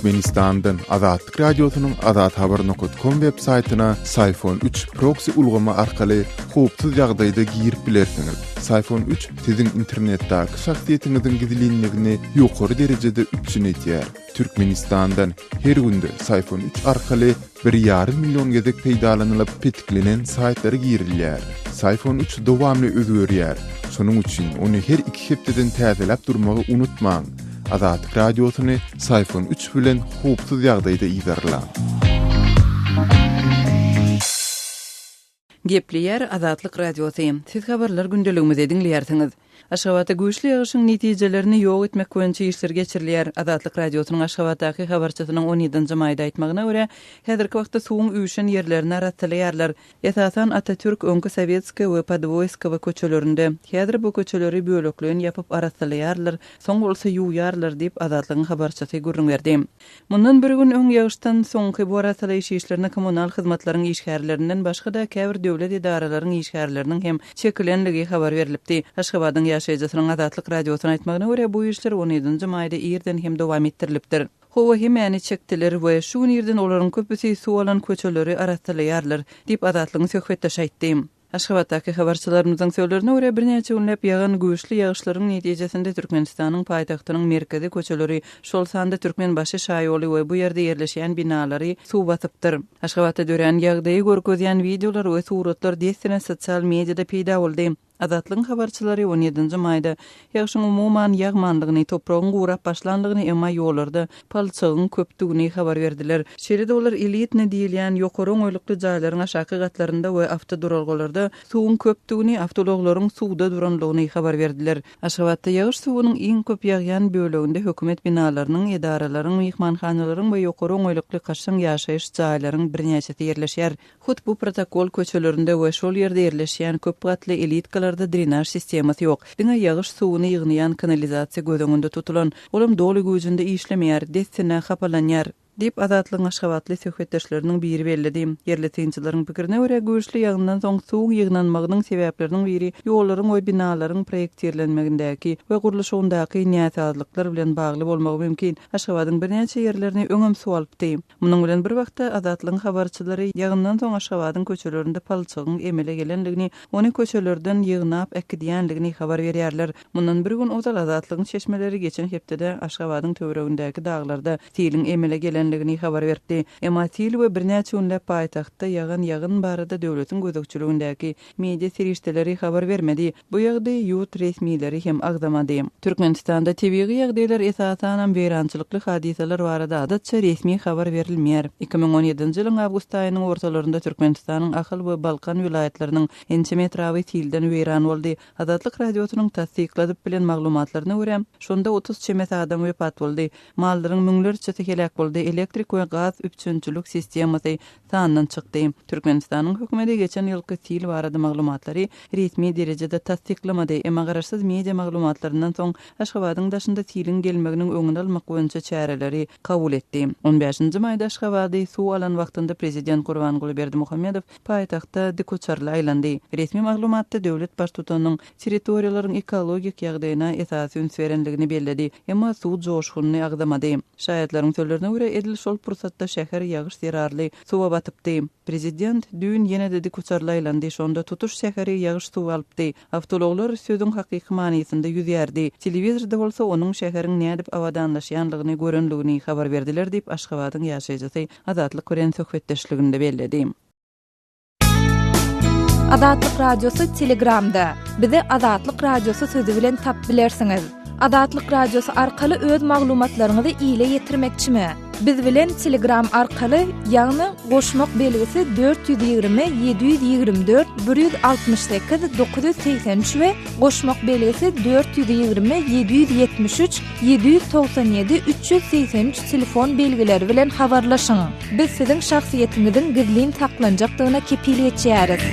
Türkmenistandan Azatlyk Radiosynyň azathabar nokat kom web saýtyna Syfon 3 proksi ulgamy arkaly howpsuz ýagdaýda girip bilersiňiz. Syfon 3 siziň internetdäki şahsyýetiňiziň gizlinligini ýokary derejede üpjün edýär. Türkmenistandan her günde Syfon 3 arkaly bir ýarym million gezek peýdalanylyp petiklenen saýtlara girilýär. Syfon 3 dowamly özgerýär. Şonuň üçin ony her iki hepdeden täzeläp durmagy unutmaň. Azatlyk Radiosyny Syfon 3 bilen howpsuz ýagdaýda yzarlaň. Gepleýär Azatlyk Radiosy. Siz habarlar gündeligimizi diňleýärsiňiz. Aşgabatda güýçli ýagyşyň netijelerini ýok etmek boýunça işler geçirilýär. Azatlyk Radiosynyň Aşgabatdaky habarçysynyň on ýedinji maýda aýtmagyna görä, häzirki wagtda suwuň üýşen ýerlerini arassalaýarlar. Esasan Atatürk, öňki Sowetskaýa we Podwoýskowa köçelerinde. Häzir bu köçeleri bölekleýin ýapyp arassalaýarlar, soň bolsa ýuwýarlar diýip, Azatlygyň habarçysy gürrüň berdi. Mundan bir gün öň ýagyşdan soňky bu arassalaýyş işlerine kommunal hyzmatlaryň işgärlerinden başga-da käbir döwlet edaralaryň işgärleriniň hem çekilenligi habar berlipdi. Aşgabadyň ýaşaýjysynyň Azatlyk Radiosyna aýtmagyna görä, bu işler on ýedinji maýda irden hem dowam etdirilipdir. Howa hemäni çekdiler we şu gün irden olaryň köpüsi suw alan köçeleri arassalaýarlar, diýip, Azatlygyň söhbetdeşi aýtdy. Aşgabatdaky habarçylarymyzyň sözlerine görä, birnäçe günläp ýagan güýçli ýagyşlaryň netijesinde Türkmenistanyň paýtagtynyň merkezi köçeleri, şol sanda Türkmenbaşy şaýoly we bu ýerde ýerleşýän binalary suw basypdyr. Aşgabatda dörän ýagdaýy görkezýän wideolar we suratlar dessine sosial mediada peýda boldy. Azatlygyň habarçylary on ýedinji maýda ýagşyň umuman ýagmanlygyny, topragyň gurap başlanlygyny, emma ýollarda palçygyň köpdügini habar berdiler. Şeýle-de olar elitnyý diýilýän ýokary oňaýlykly jaýlaryň aşaky gatlarynda we awtoduralgalarda suwuň köpdügini, awtoulaglaryň suwda duranlygyny habar berdiler. Aşgabatda ýagyş suwunyň iň köp ýagýan böleginde hökümet binalarynyň, edaralaryň, myhmanhanalaryň we ýokary oňaýlykly kaşaň ýaşaýyş jaýlaryň birnäçesi ýerleşýär. Hut bu protokol köçelerinde we şol ýerde ýerleşýän köp gatly elitkalarda drenaž sistemasy ýok. Diňe ýagyş suwuny ýygnaýan kanalizasiýa göz öňünde tutulan. Olam doly güýjünde işlemeýär, dessine hapalanýar. Diýip, Azatlygyň aşgabatly söhbetdeşleriniň biri belledi. Ýerli synçylaryň pikirine görä, güýçli ýagyndan soň suwuň ýygnanmagynyň sebäpleriniň biri ýollaryň we binalaryň proýektirlenmegindäki we gurluşygyndaky näsazlyklar bilen bagly bolmagy mümkin. Aşgabadyň birnäçe ýerlerini öňem suw alypdy. Munuň bilen bir wagtda, Azatlygyň habarçylary ýagyndan soň Aşgabadyň köçelerinde palçygyň emele gelendigini, ony köçelerden ýygnap äkidýändigini habar berýärler. Mundan bir gün ozal Azatlygyň çeşmeleri geçen hepdede Aşgabadyň töweregindäki daglarda siliň emele gelendigini habar beripdi. Emma sil we birnäçe günläp paýtagtda ýagan ýagyn barada döwletiň gözegçiligindäki Media serişdeleri habar bermedi. Bu ýagdaýy ýurt resmileri hem agzamady. Türkmenistanda tebigy ýagdaýlar, esasanam weýrançylykly hadysalar barada adatça resmi habar berilmeýär. 2017-nji ýylyň awgust aýynyň ortalarynda Türkmenistanyň Ahal we Balkan welaýatlarynyň ençeme etraby silden weýran boldy. Azatlyk Radiosynyň tassykladyp bilen maglumatlaryna görä, şonda 30 çemesi adam wepat boldy. Mallaryň müňlerçesi heläk boldy, elektrik we gaz üpjünçilik sistemasy sandan çykdy. Türkmenistanyň hökümeti geçen ýylky sil barada maglumatlary resmi derejede tassyklamady, emma garaşsyz media maglumatlaryndan soň Aşgabadyň daşynda siliň gelmeginiň öňüni almak boýunça çäreleri kabul etdi. On bäşinji maýda Aşgabady suw alan wagtynda prezident Gurbanguly Berdimuhamedow paýtagtda dikuçarly aýlandy. Resmi maglumatda döwlet baştutanynyň territoriýalaryň ekologik ýagdaýyna esasy üns berendigini belledi, emma suw joşgunyny agzamady. Şaýatlaryň sözlerine görä, edil şol pursatda şäher ýagyş zerarly suwa batypdy. Prezident düýn ýene-de dikuçarly aýlandy, şonda tutuş şäheri ýagyş suwy alypdy. Awtoulaglar sözüň hakyky manysynda ýüzýärdi. Telewizorda bolsa onuň şäheriň nädip abadanlaşýanlygyny görenligini habar berdiler diýip, Aşgabadyň ýaşaýjysy Azatlyk bilen söhbetdeşliginde belledi. Azatlyk Radiosy Telegramda. Bizi Azatlyk Radiosy sözi bilen tap bilersiňiz. Azatlyk Radiosy arkaly öz maglumatlaryňyzy ile ýetirmekçimi? Biz bilen Telegram arkaly, ýagny goşmak belgisi 420 724 168 983 we goşmak belgisi 420 773 797 383 telefon belgileri bilen habarlaşyň. Biz siziň şahsyýetiňiziň gizlin saklanjakdygyna kepil geçýäris.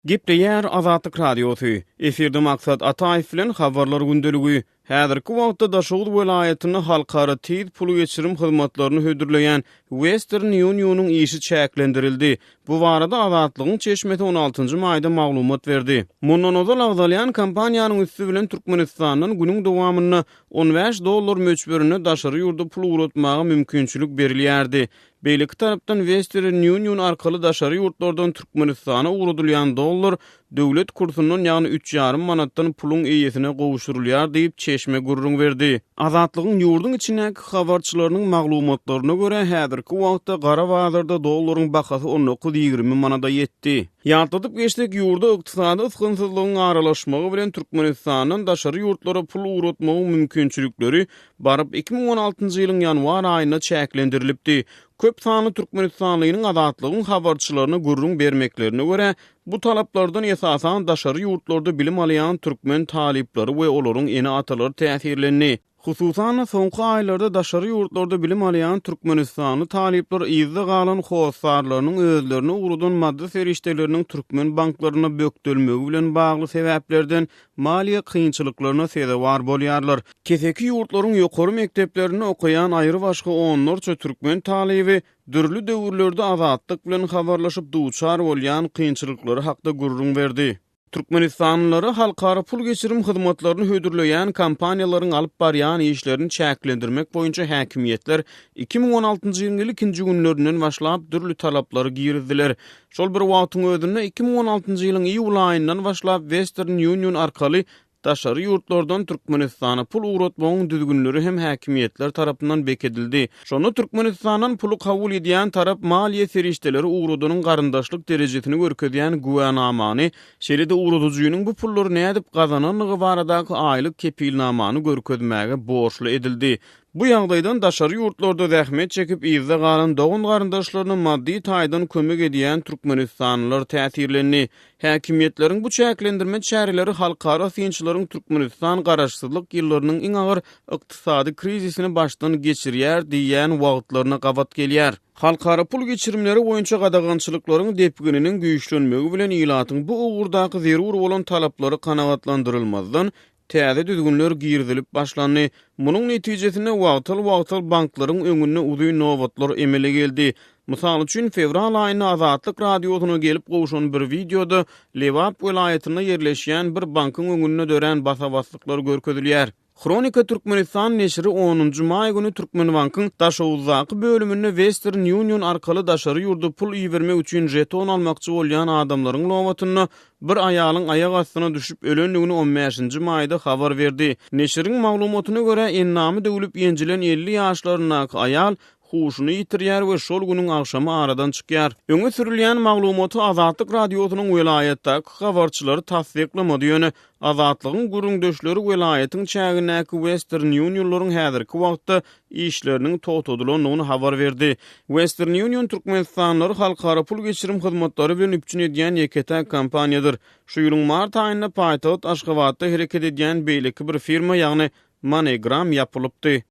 Gepleýär Azatlyk Radiosy. Efirde Maksat Ataýew bilen Habarlar gündeligi. Häzirki wagtda Daşoguz welaýatynda halkara tiz pul geçirim hyzmatlaryny hödürleýän Western Union-yň işi çäklendirildi. Bu barada Azatlygyň çeşmesi on altynjy maýda maglumat berdi. Mundan ozal agzalýan kompaniýanyň üsti bilen Türkmenistandan günüň dowamynda 15 dollar möçberinde daşary ýurda pul ugratmaga mümkinçilik berilýärdi. Beýleki tarapdan Western Union arkaly daşary ýurtlardan Türkmenistana ugradylýan dollar döwlet kursundan, ýagny üç ýarym manatdan puluň eýesine gowşurylýar diýip, çeşme gürrüň berdi. Azatlygyň ýurduň içindäki habarçylarynyň maglumatlaryna görä, häzirki wagtda gara bazarda dollaryň bahasy on dokuz-ýigrimi manada ýetdi. Ýatladyp geçsek, ýurda ykdysady ysgynsyzlygyň aralaşmagy bilen Türkmenistandan daşary ýurtlara pul ugratmagyň mümkinçilikleri baryp 2016-njy ýylyň ýanwar aýynda çäklendirilipdi. Köp sanly türkmenistanlynyň Azatlygyň habarçylaryna gürrüň bermeklerine görä, bu talaplardan esasan daşary ýurtlarda bilim alýan türkmen talyplary we olaryň ene-atalary täsirlendi. Hususan-da, soňky aýlarda daşary ýurtlarda bilim alýan türkmenistanly talyplar yzda galan hossarlarynyň özlerine ugradan maddy serişdeleriniň türkmen banklarynda bökdelmegi bilen bagly sebäplerden maliýe kynçylyklaryna sezewar bolýarlar. Keseki ýurtlaryň ýokary mekdeplerinde okaýan aýrybaşga onlarça türkmen talyby dürli döwürlerde Azatlyk bilen habarlaşyp duçar bolýan kynçylyklary hakda gürrüň berdi. Türkmenistanlylara halkara pul geçirim hyzmatlaryny hödürleýän kompaniýalaryň alyp barýan işlerini çäklendirmek boýunça häkimiýetler 2016-njy ýylyň ilkinji günlerinden başlap dürli talaplary girizdiler. Şol bir wagtyň özünde, 2016-njy ýylyň iýul aýyndan başlap Western Union arkaly Daşary ýurtlardan Türkmenistana pul ugratmagyň düzgünleri hem häkimiýetler tarapyndan bekedildi. Şonda Türkmenistandan puly kabul edýän tarap maliýe serişdeleri ugradanyň garyndaşlyk derejesini görkezýän güwänamany, şeýle-de ugradyjynyň bu pullary nädip gazanandygy baradaky aýlyk kepilnamany görkezmäge borçly edildi. Bu ýagdaýdan daşary ýurtlarda zähmet çekip yzda galan dogan-garyndaşlaryna maddy taýdan kömek edýän türkmenistanlylar täsirlendi. Häkimiýetleriň bu çäklendirme çäreleri halkara synçylaryň Türkmenistan garaşsyzlyk ýyllarynyň iň agyr ykdysady krizisini başdan geçirýär diýýän wagtlaryna gabat gelýär. Halkara pul geçirimleri boýunça gadagançylyklaryň depgininiň güýçlenmegi bilen ilatyň bu ugurdaky zerur bolan talaplary kanagatlandyrylmazdan, Täze düzgünler girizilip başlandy. Munuň netijesinde wagtal-wagtal banklaryň öňünde uzyn nobatlar emele geldi. Mysal üçin, fewral aýynda Azatlyk Radiosyna gelip gowşan bir wideoda Lebap welaýatynda ýerleşýän bir bankyň öňünde dörän basa-baslyklar görkezilýär. Hronika Türkmenistan neşiri onunjy maý güni Türkmenbankyň Daşoguzdaky bölüminde Western Union arkaly daşary ýurda pul ibermek üçin žeton almakçy bolýan adamlaryň nobatynda bir aýalyň aýak astyna düşüp ölendigini on bäşinji maýda habar berdi. Neşiriň maglumatyna görä, endamy döwlüp ýenjilen 50 ýaşlaryndaky aýal huşuny ýitirýär we şol günüň agşamy aradan çykýar. Öňe sürülýän maglumaty Azatlyk Radiosynyň welaýatdaky habarçylary tassyklamady, ýöne Azatlygyň gürrüňdeşleri welaýatyň çägindäki Western Union-laryň häzirki wagtda işleriniň togtadylandygyny habar berdi. Western Union türkmenistanlylary halkara pul geçirim hyzmatlary bilen üpjün edýän ýeke-täk kompaniýadyr. Şu ýylyň mart aýynda paýtagt Aşgabatda hereket edýän beýleki bir firma, ýagny MoneyGram ýapylypdy.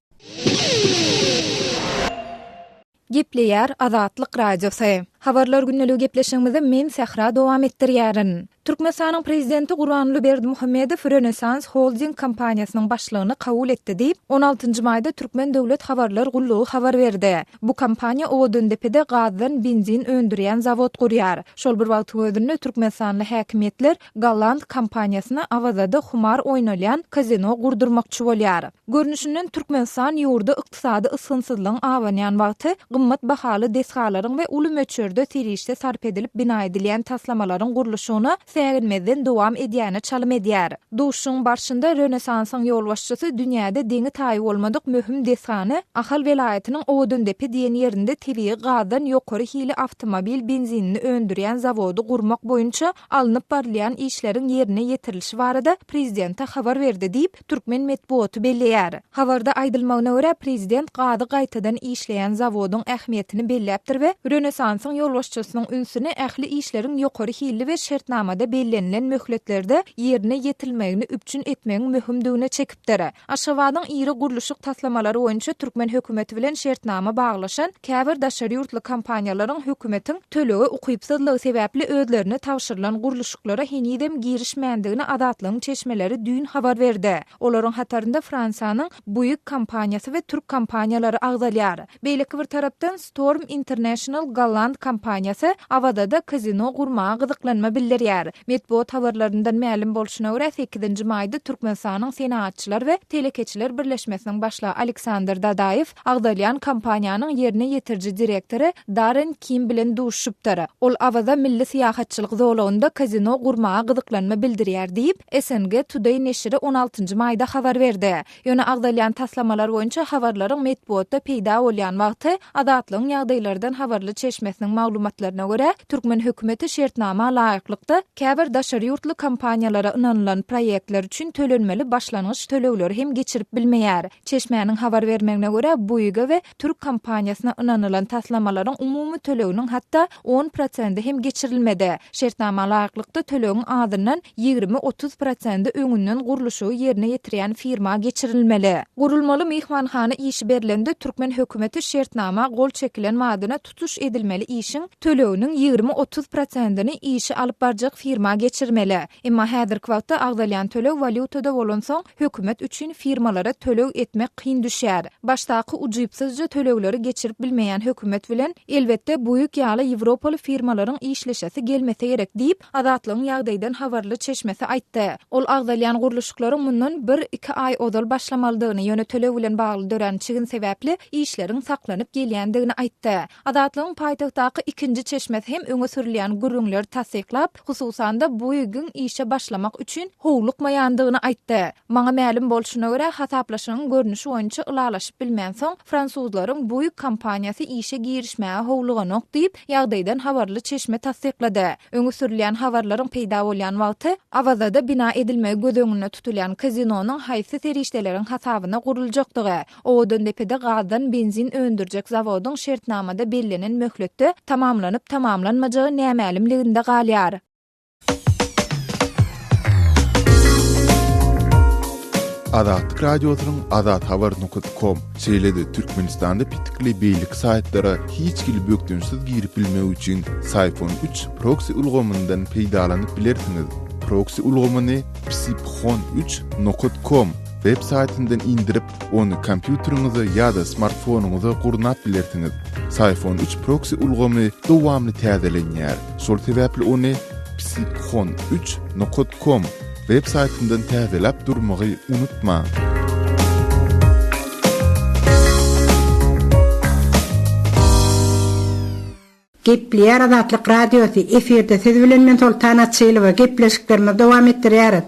Gepleýär Azatlyk Radiosy. Habarlar gündeligi gepleşigimizi men Sähra dowam etdirýärin. Türkmenistanyň Prezidenti Gurbanguly Berdimuhamedow Rönesans Holding kompaniýasynyň başlygyny kabul etdi diýip, on altynjy maýda Türkmen döwlet habarlar gullugy habar berdi. Bu kompaniýa Owadandepede gazdan benzin öndürýän zawod gurýar. Şol bir wagtyň özünde türkmenistanly häkimiýetler golland kompaniýasyna Awazada humar oýnalýan kazino gurdurmakçy bolýar. Görnüşinden, Türkmenistan ýurda ykdysady ysgynsyzlygyň abanýan wagty gymmat bahaly desgalaryň we uly möçberde serişde sarp edilip bina edilýän taslamalaryň gurluşygyna säginmezden dowam edýäne çalym edýär. Duşuşygyň barşynda Rönesansyň ýolbaşçysy dünýäde deňi-taýy bolmadyk möhüm desgany Ahal welaýatynyň Owadandepe diýen ýerinde tebigy gazdan ýokary hili awtomobil benzinini öndürýän zawody gurmak boýunça alnyp barylýan işleriň ýerine ýetirilişi barada prezidente habar berdi diýip, Türkmen metbugaty belleýär. Habarda aýdylmagyna görä, prezident gazy gaýtadan işleýän zawodyň ähmiýetini belläpdir we Rönesansyň. ýolbaşçysynyň ünsüni ähli işleriň ýokary hilli we şertnamada bellenilen möhletlerde ýerine ýetirilmegini üpjün etmegiň möhümdigine çekipdir. Aşgabadyň iri gurluşyk taslamalary boýunça türkmen hökümeti bilen şertnama baglaşan käbir daşary ýurtly kompaniýalaryň hökümetiň tölege ukypsyzlygy sebäpli özlerine tabşyrylan gurluşyklara henizem girişmändigini Azatlygyň çeşmeleri düýn habar berdi. Olaryň hatarynda Fransiýanyň Buig kompaniýasy we türk kompaniýalary agzalýar. Beýleki bir tarapdan, Storm International golland kompaniýasy Awazada kazino gurmaga gyzyklanma bildirýär. Metbugat habarlaryndan mälim bolşuna görä, sekizinji maýda Türkmenistanyň Senagatçylar we telekeçiler birleşmesiniň başlygy Aleksandr Dadaýew agzalýan kompaniýanyň ýerine ýetiriji direktory Darren Kim bilen duşuşypdyr. Ol Awaza milli syýahatçylyk zolagynda kazino gurmaga gyzyklanma bildirýär diýip, SNG Today neşiri on altynjy maýda habar berdi. Ýöne agzalýan taslamalar boýunça habarlaryň metbugatda peýda bolýan wagty, Azatlygyň ýagdaýlardan habarly çeşmesiniň maglumatlaryna görä, türkmen hökümeti şertnama laýyklykda, käbir daşary ýurtly kompaniýalara ynanylan proýektler üçin tölenmeli başlangyç tölegleri hem geçirip bilmeýär. Çeşmäniň habar bermegine görä, Buiga we türk kompaniýasyna ynanylan taslamalaryň umumy töleginiň hatda on prosendi hem geçirilmedi. Şertnama laýyklykda, tölegiň azyndan 20-30 prosendi öňünden gurluşygy ýerine ýetirýän firma geçirilmeli. Gurulmaly myhmanhana işi berlende, türkmen hökümeti şertnama gol çekilen badyna tutuş edilmeli işiň töleginiň 20-30 prosendini işi alyp barjak firma geçirmeli. Emma häzirki wagtda agzalýan töleg walýutada bolansoň, hökümet üçin firmalara töleg etmek kyn düşýär. Başdaky ujypsyzja tölegleri geçirip bilmeýän hökümet bilen, elbetde, Buig ýaly ýewropaly firmalaryň işleşesi gelmese gerek diýip, Azatlygyň ýagdaýdan habarly çeşmesi aýtdy. Ol agzalýan gurluşyklaryň mundan bir-iki aý ozal başlamalydygyny, ýöne töleg bilen bagly dörän çigin sebäpli işleriň saklanyp gelýändigini aýtdy. Azatlygyň paýtagtdaky ikinji çeşmesi hem öňe sürülýän gürrüňleri tassyklap, hususan-da, Buigiň işe başlamak üçin howlukmaýandygyny aýtdy. Maňa mälim bolşuna görä, hasaplaşygyň görnüşi boýunça ylalaşyp bilmänsoň, fransuzlaryň Buig kompaniýasy işe girişmäge howluganok diýip, ýagdaýdan habarly çeşme tassyklady. Öňe sürülýän habarlaryň peýda bolýan wagty, Awazada bina edilmegi göz öňünde tutulýan kazinonyň haýsy serişdeleriň hasabyna guruljakdygy, Owadandepede gazdan benzin öndürjek zawodyň şertnamada bellenen möhletde tamamlanyp-tamamlanmajagy nämälimliginde galýar. Azatlyk Radiosynyň azathabar nokat kom, şeýle-de Türkmenistanda petikli beýleki saýtlara hiç hili bökdençsiz girip bilmek üçin Syphon üç proksi ulgamyndan peýdalanyp bilersiňiz. Proksi ulgamyny psiphon üç nokat kom web saýtyndan indirip, ony kompýuteriňize ýa-da smartfonyňyza gurnap bilersiňiz. Syphon üç proksi ulgamy dowamly täzelenýär. Şol sebäpli ony psiphon üç nokat kom web saýtyndan täzeläp durmagy unutmaň. Gepleýär Azatlyk Radiosy, efirde siz bilen men Soltan Açylowa, gepleşiklerimizi dowam etdirýäris.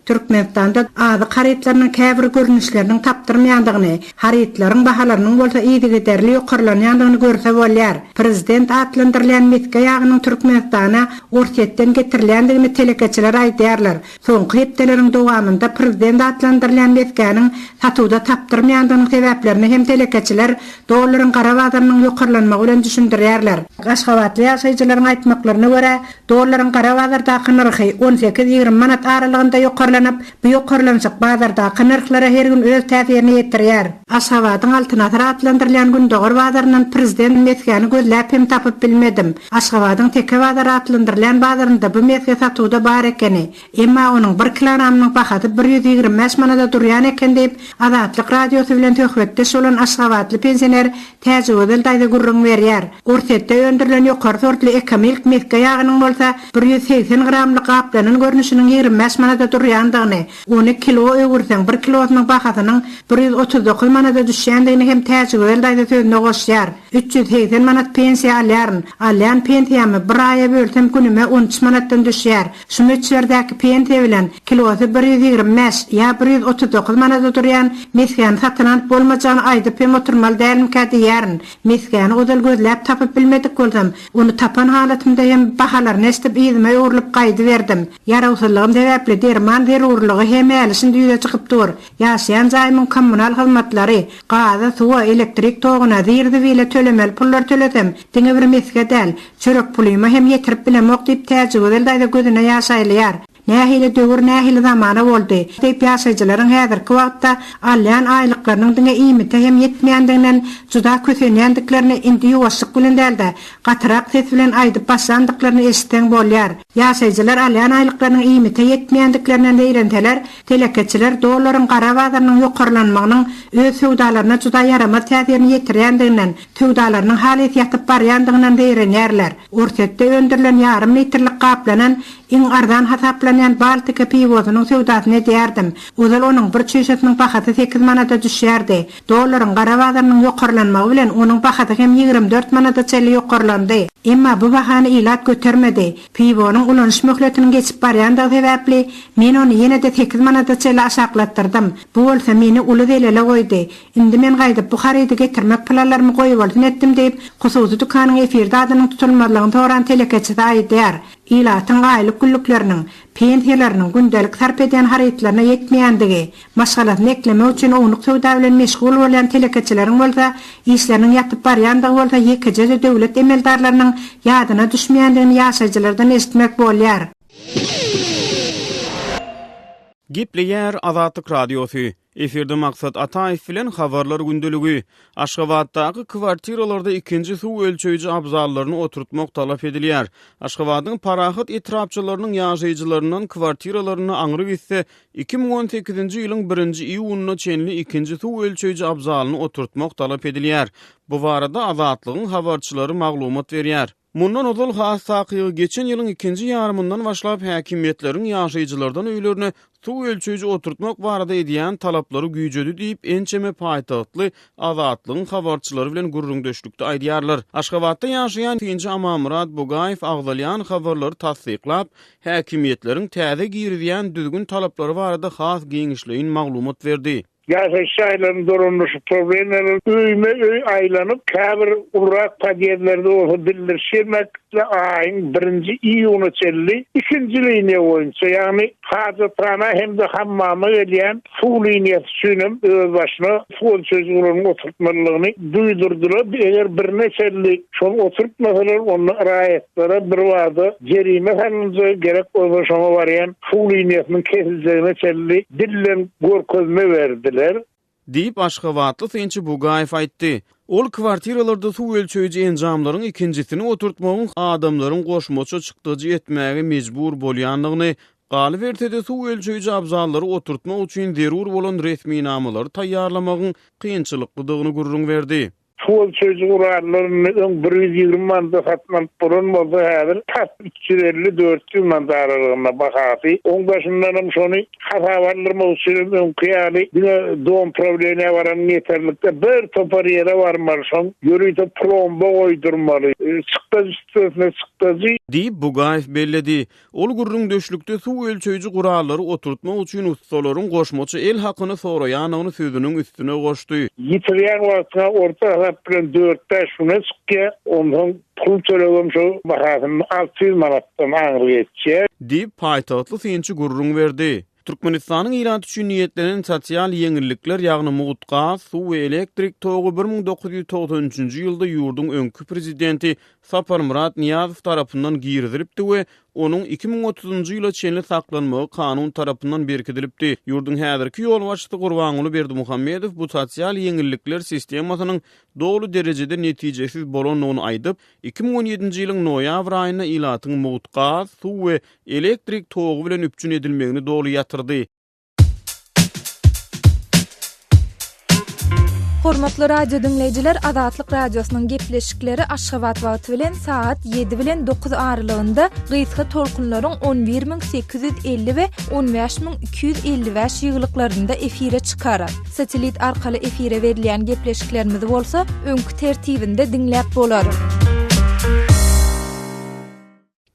Türkmenistanda azyk harytlarynyň käbir görnüşleriniň tapdyrmaýandygyny, harytlaryň bahalarynyň bolsa yzygiderli ýokarlanýandygyny görse bolýar. Prezident atlandyrylýan mesge ýagynyň Türkmenistana Orsýetden getirilýändigini telekeçiler aýdýarlar. Soňky hepdeleriň dowamynda prezident atlandyrylýan mesgäniň satuwda tapdyrmaýandygynyň sebäplerini hem telekeçiler dollaryň gara bazarynyň ýokarlanmagy bilen düşündirýärler. Aşgabatly ýaşaýjylaryň aýtmaklaryna görä, dollaryň gara bazardaky nyrhy on sekiz-ýigrimi manat aralygynda ýokarlanyp, bu ýokarlanyşyk bazardaky nyrhlara her gün öz täsirini ýetirýär. Aşgabadyň Altyn asyr atlandyrylýan gündogar bazaryndan prezident mesgäni gözläp hem tapyp bilmedim. Aşgabadyň Teke bazary atlandyrylýan bazarynda bu mesge satuwda bar ekeni. Emma onuň bir kilogramynyň bahasy 125 manada durýan eken diýip, Azatlyk Radiosy bilen söhbetdeş bolan aşgabatly pensioner Täjigözel daýza gürrüň berýär. Orsýetde öndürilen ýokary sortly Ekomilk mesge ýagynyň bolsa 180 gramly gaplanan görnüşiniň 25 manada durýandygyny, Ony kilo öwürseň, bir kilosynyň bahasynyň 139 manada düşýändigini hem Täjigözel daýza sözüne goşýar. 380 manat pensiýa alýaryn. Alýan pensiýamy bir aýa bölsem günüme on üç manatdan düşýär. Şu möçberdäki pensiýa bilen kilosy 125 ýa 139 manada durýan mesgäni satyn alyp bolmajagyny aýdyp hem oturmaly dälmikä diýýärin. Mesgäni ozal gözläp tapyp bilmedik bolsam, ony tapan halatymda hem bahalaryny eşidip yzyma öwrülip gaýdyberdim. Ýarawsyzlygym sebäpli derman. zerurlygy hem häli-şindi ýüze çykyp dur. Ýaşaýan jaýymyň kommunal hyzmatlary, gaza, suwa, elektrik toguna, zir-zibile tölemeli pullary tölesem, diňe bir mesge däl, çörek pulyma hem ýetirip bilemok diýip Täjigözel daýza gözüne ýaş aýlaýar. Nähili döwür, nähili zamana boldy? Diýip, ýaşaýjylaryň häzirki wagtda alýan aýlyklarynyň diňe iýmite hem ýetmeýändiginden juda kösenýändiklerini indi ýuwaşlyk bilen däl-de, gatyrak ses bilen aýdyp başlandyklaryny eşitseň bolýar. Ýaşaýjylar alýan aýlyklarynyň iýmite ýetmeýändiklerinden zeýrenseler, telekeçiler dollaryň gara bazarynyň ýokarlanmagynyň öz söwdalaryna juda ýaramaz täsirini ýetirýändiginden, söwdalarynyň halys ýatyp barýandygyndan zeýrenýärler. Orsýetde öndürilen ýarym litrlik gaplanan Iň arzan hasaplanýan Baltika piwosynyň söwdasyny edýärdim. Ozal onuň bir çüýşesiniň bahasy sekiz manada düşýärdi. Dollaryň gara bazarynyň ýokarlanmagy bilen onuň bahasy hem 24 manada çenli ýokarlandy. Emma bu bahany ilat götermedi. Piwonyň ulanyş möhletiniň geçip barýandygy sebäpli, men ony ýene-de sekiz manada çenli aşaklatdyrdym. Bu bolsa meni uly zelele goýdy. Indi men gaýdyp bu harydy getirmek planlarymy goýbolsun etdim diýip, hususy dükanyň efirde adynyň tutulmazlygyny soran telekeçisi aýdýar. Ilatyň aýlyk-günlükleriniň, pensiýalarynyň gündelik sarp edýän harytlaryna ýetmeýändigi, maşgalasyny eklemek üçin ownuk söwda bilen meşgul bolýan telekeçileriň bolsa işleriniň ýatyp barýandygy bolsa ýekeje-de döwlet emeldarlarynyň ýadyna düşmeýändigini ýaşaýjylardan eşitmek bolýar. Gepleýär Azatlyk Radiosy. Efirde Maksat Ataýew bilen Habarlar gündeligi. Aşgabatdaky kwartiralarda ikinji suw ölçeýji abzallaryny oturtmak talap edilýär. Aşgabadyň Parahat etrapçalarynyň ýaşaýjylaryndan kwartiralarynda aňry gitse, 2018-nji ýylyň birinji iýunyna çenli ikinji suw ölçeýji abzalyny oturtmak talap edilýär. Bu barada Azatlygyň habarçylary maglumat berýär. Mundan ozal, has takygy, geçen ýylyň ikinji ýarymyndan başlap häkimiýetleriň ýaşaýjylardan öýlerine suw ölçeýji oturtmak barada edýän talaplary güýjedi diýip, ençeme paýtagtly Azatlygyň habarçylary bilen gürrüňdeşlikde aýdýarlar. Aşgabatda ýaşaýan synçy Amanmyrat Bugaýew agzalýan habarlary tassyklap, häkimiýetleriň täze girizýän düzgün-talaplary barada has giňişleýin maglumat berdi. Ýaşaýyş jaýlaryny dolandyryş problemalary öýme-öý aýlanyp, käbir ulurak podýezdlerde bolsa bildiriş bermekle aýyň birinji iýunyna çenli ikinji liniýa boýunça, ýagny hajathana hem-de hammama gelýän suw liniýasy üçin hem özbaşyna suw ölçeýji guralyny oturtmalydygyny duýdurdylar. Eger birine çenli şony oturtmasalar, onda raýatlara birbada jerime salynjagy, gerek bolsa şoňa barýan suw liniýasynyň kesiljegine çenli dilden görkezme berdiler. Diýip, aşgabatly synçy Bugaýew aýtdy. Ol kwartiralarda suw ölçeýji enjamlaryň ikinjisini oturtmagyň adamlaryň goşmaça çykdajy etmäge mejbur bolýandygyny, galyberse-de, suw ölçeýji abzallary oturtmak üçin zerur bolan resminamalary taýýarlamagyň kynçylyklydygyny gürrüň berdi. Suw ölçeýji gurallaryny öň 120 manada satyn alyp bolan bolsa, häzir tas 350, 400 manat aralygynda bahasy. Oň daşyndanam şony hasaba aldyrmak üçinem öňki ýaly diňe dom prawleniýä baranyň ýeterlikde bir topar ýere barmaly, şoň ýörite plomba goýdurmaly. Çykdajy üstesine çykdajy. Diýip, Bugaýew belledi. Ol gürrüňdeşlikde suw ölçeýji gurallary oturtmak üçin ussalaryň goşmaça el hakyny soraýandygyny sözüniň üstüne goşdy. Ýitirýän wagtyňa orta hasap bilen dört-bäş güne çykýar. Onsoň pul tölegem şo bahasynyň 600 manatdan aňry geçýär. Diýip, paýtagtly synçy gürrüň berdi. Türkmenistanyň ilaty üçin niýetlenen sosial ýeňillikler, ýagny mugt gaz, suw we elektrik togy 1993 nji ýylda ýurduň öňki prezidenti Saparmyrat Nyýazow tarapyndan girizilipdi we onuň 2030-njy ýyla çenli saklanmagy kanun tarapyndan berkidilipdi. Ýurduň häzirki ýolbaşçysy Gurbanguly Berdimuhamedow bu sosial ýeňillikler sistemasynyň doly derejede netijesiz bolandygyny aýdyp, 2017-nji ýylyň noýabr aýynda ilatyň mugt gaz, suw we elektrik togy bilen üpjün edilmegini doly ýatyrdy. Hormatly radio diňleýjiler, Azatlyk Radiosynyň gepleşikleri Aşgabat wagty bilen sagat 7 bilen 9 aralygynda gysga tolkunlaryň 11850 we 15255 ýygylyklarynda efire çykar. Satellit arkaly efire berilýän gepleşiklerimizi bolsa öňki tertibinde diňläp bolar.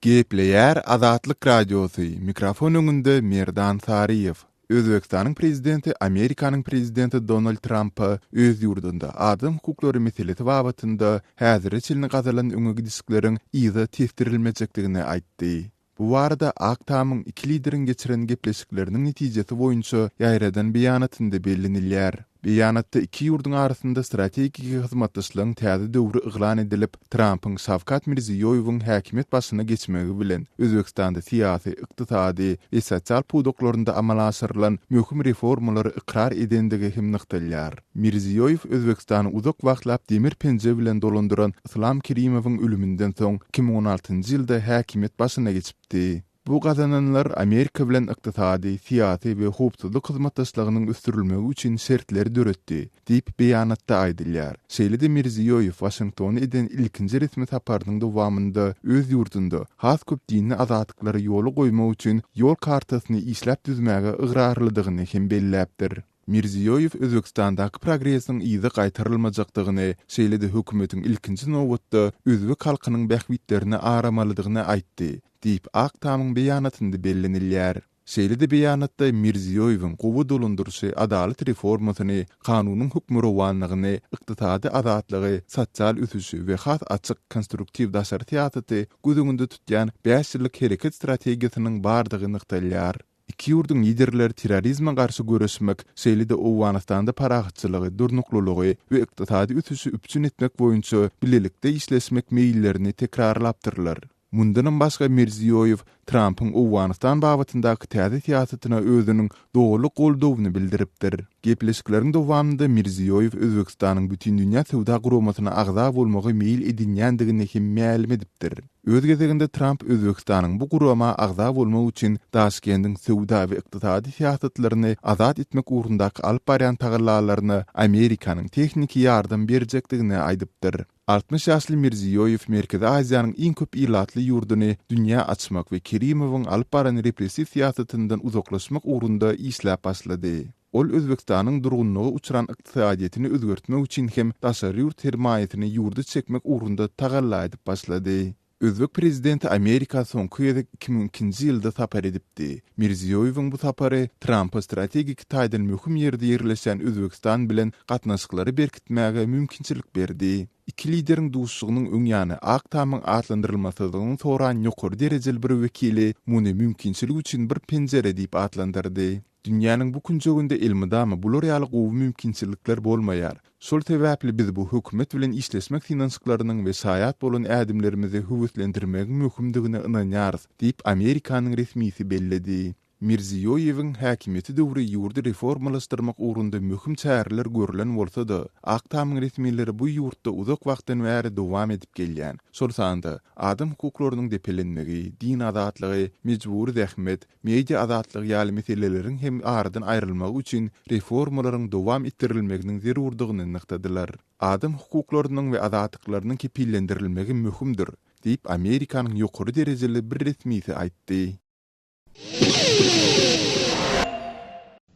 Gepleýär Azatlyk Radiosy, mikrofon öňünde Merdan Saryýew. Özbegistanyň prezidenti Amerikanyň prezidenti Donald Trampa öz ýurdunda adam hukuklary meselesi babatynda häzire çenli gazalan öňe gidişlikleriň yza tesdirilmejekdigini aýtdy. Bu barada Ak Tamyň iki lideriň geçiren gepleşikleriniň netijesi boýunça ýaýradan beýanatynda bellenilýär. Beýanatda iki ýurduň arasynda strategiki hyzmatdaşlygyň täze döwri yglan edilip, Trampyň Şawkat Mirziýoýewiň häkimiýet başyna geçmegi bilen Özbegistanda syýasy, ykdysady we sosial pudaklarynda amala aşyrylan möhüm reformalary ykrar edendigi hem nygtalýar. Mirziýoýew Özbegistany uzak wagtlap demir penje bilen dolandyran Yslam Kerimowyň ölüminden soň 2016-njy ýylda häkimiýet başyna geçipdi. Bu gazananlar Amerika bilen ykdysady, syýasy we howpsuzlyk hyzmatdaşlygynyň ösdürilmegi üçin şertleri döretdi, diýip, beýanatda aýdylýar. Şeýle-de Mirziýoýew Waşingtona eden ilkinji resmi saparynyň dowamynda öz ýurdunda has köp dini azatlyklary ýola goýmak üçin ýol kartasyny işläp düzmäge ygrarlydygyny hem belläpdir. Mirziýoýew Özbegistandaky progresiň yza gaýtarylmajakdygyny, şeýle-de hökümetiň ilkinji nobatda özbek halkynyň bähbitlerini aramalydygyny aýtdy, diýip, Ak Tamyň beýanatynda bellenilýär. Şeýle-de beýanatda Mirziýoýewiň gowy dolandyryşy, adalat reformasyny, kanunyň hökmürowanlygyny, ykdysady azatlygy, sosial ösüşi we has açyk, konstruktiw daşary syýasaty göz öňünde tutýan bäş ýyllyk hereket strategiýasynyň bardygy nygtalýar. Iki ýurduň liderleri terrorizme garşy göreşmek, şeýle-de Owganystanda parahatçylygy, durnuklylygy we ykdysady ösüşi üpjün etmek boýunça bilelikde işleşmek meýillerini tekrarlapdyrlar. Mundanam başga Mirziýoýew Trampyň Owganystan babatyndaky täze syýasatyna özüniň doly goldawyny bildiripdir. Gepleşikleriň dowamynda Mirziýoýew Özbegistanyň Bütindünýä Söwda Guramasyna agza bolmagy meýil edinýändigini hem mälim edipdir. Öz gezeginde Tramp Özbegistanyň bu gurama agza bolmak üçin Daşkendiň söwda we ykdysady syýasatlaryny azat etmek ugrundaky alyp barýan tagallalaryna Amerikanyň tehniki ýardam berjekdigini aýdypdyr. 60 ýaşly Mirziýoýew Merkezi Aziýanyň iň köp ilatly ýurduny dünýä açmak we Kerimowyň alyp baran repressiw syýasatyndan uzaklaşmak ugrunda işläp başlady. Ol Özbegistanyň durgunlyga uçran ykdysadyýetini özgertmek üçin hem daşary ýurt sermaýasyny ýurda çekmek ugrunda tagalla edip başlady. Özbek prezidenti Amerika soňky gezek 2002-nji ýylda sapar edipdi. Mirziýoýewiň bu sapary Trampa strategik taýdan möhüm ýerde ýerleşýän Özbegistan bilen gatnaşyklary berkitmäge mümkinçilik berdi. Iki lideriň duşuşygynyň öň ýany Ak Tamyň atlandyrylmasyzlygyny soran ýokary derejeli bir wekili muny mümkinçilik üçin bir penjire diýip atlandyrdy. Dünýäniň bu künjeginde elmydama bular ýaly gowy mümkinçilikler bolmaýar. Şol sebäpli biz bu hökümet bilen işleşmek synanyşyklarynyň we şaýat bolan ädimlerimizi höweslendirmegiň möhümdigine ynanýarys, diýip, Amerikanyň resmisi belledi. Mirziýoýewiň häkimiýeti döwri ýurdy reformalaşdyrmak ugrunda möhüm çäreler görlen bolsa-da, Ak Tamyň resmileri bu ýurtda uzak wagtdan bäri dowam edip gelýän, şol sanda, adam hukuklarynyň depelenmegi, din azatlygy, mejbury zähmet, media azatlygy ýaly meseleleriň hem aradan aýrylmagy üçin reformalaryň dowam etdirilmeginiň zerurdygyny nygtadylar. Adam hukuklarynyň we azatlyklarynyň kepillendirilmegi möhümdir, diýip, Amerikanyň ýokary derejeli bir resmisi aýtdy.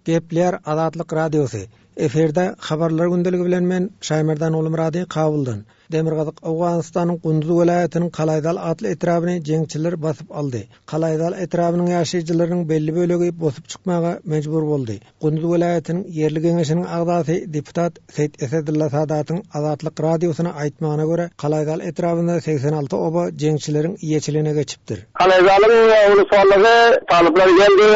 Gepleýär Azatlyk Radiosy. Efirde Habarlar gündeligi bilen men, Şaýmerdan Gulmyrady, Kabuldan. Demirgazyk Owganystanyň Gunduz welaýatynyň Kalaýzal atly etrabyny jeňçiler basyp aldy. Kalaýzal etrabynyň ýaşaýjylarynyň belli bölegi bosup çykmaga mejbur boldy. Gunduz welaýatynyň ýerli geňeşiniň agzasy deputat Seýit Esedylla Sadatyň Azatlyk Radiosyna aýtmagyna görä, Kalaýzal etrabynda 86 oba jeňçileriň eýeçiligine geçipdir. Kalaýzalyň ulusgallygy talyplar geldi,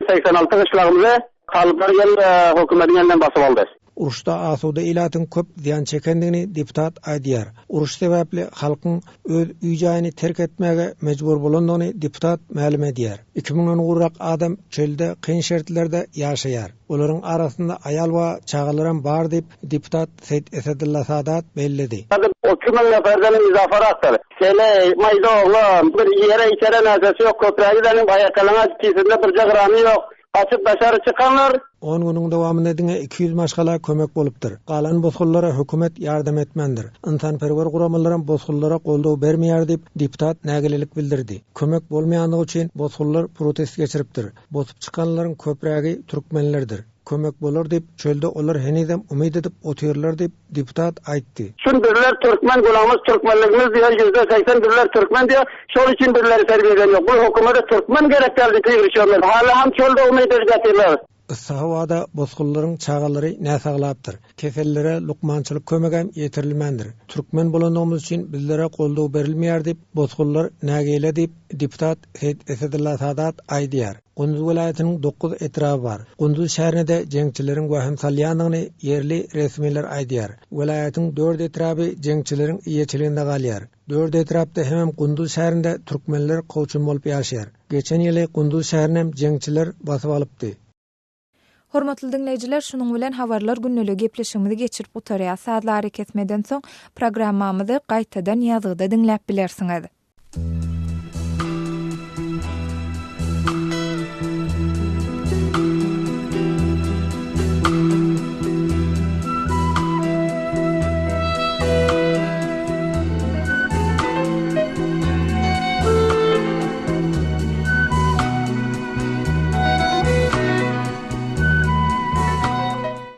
86 gyşlagymyzy talyplar geldi, hökümetiň elinden basyp aldy. Uruşda asuda ilatyň köp zyýan çekendigini deputat aýdýar. Uruş sebäpli halkyň öz öý-jaýyny terk etmäge mejbur bolandygyny deputat mälim edýär. Iki müňden gowrak adam çölde kyn şertlerde ýaşaýar. Olaryň arasynda aýal we çagalaram bar diýip, deputat Seýit Esedylla Sadat belledi. 3000 neferden izafarakdyr. Şeýle maýda oglan, bir iýere içere närsesi ýok, köprägi zeniň aýakalaňaç, kisesinde birje gramy ýok. Gaçyp daşary çykanlar. On günüň dowamynda diňe 200 maşgala kömek bolupdyr. Galan bosgunlara hökümet ýardam etmändir. Ynsanperwer guramalaram bosgunlara goldaw bermeýär diýip, deputat nägilelik bildirdi. Kömek bolmaýandygy üçin bosgunlar protest geçiripdir. Bosup çykanlaryň köprägi türkmenlerdir. Kömek bolar diýip, çölde olar henizem umyt edip otyrlar diýip, deputat aýtdy. Şun bizler türkmen gulagymyz türkmenligimiz diýer 80% bizler türkmen diýer şol üçin bizleri terbiýe eden ýok bu hökümede türkmen gerek däl diýip girişýärler hala hem çölde umyt edip ýatyrlar. Yssy howada bosgunlaryň çagalary näsaglapdyr. Kesellilere lukmançylyk kömegem ýetirilmändir. Türkmen bolandygymyz üçin bizlere goldaw berilmeýär diýip, bosgunlar nägile diýip, deputat Seýit Esedulla Sadat aýdýar. Gunduz welaýatynyň dokuz etraby bar. Gunduz şäherine-de jeňçileriň wehim salýandygyny ýerli resmiler aýdýar. Welaýatyň dört etraby jeňçileriň eýeçiliginde galýar. Dört etrapda hemem Gunduz şäherinde türkmenler kowçum bolup ýaşaýar. Geçen ýyly Gunduz şäherinem jeňçiler basyp alypdy. Hormatly diňleýjiler, şunuň bilen Habarlar gündeligi gepleşigimizi geçirip gutarýas. Sazly arakesmeden soň programmamyzy gaýtadan ýazgyda diňläp bilersiňiz.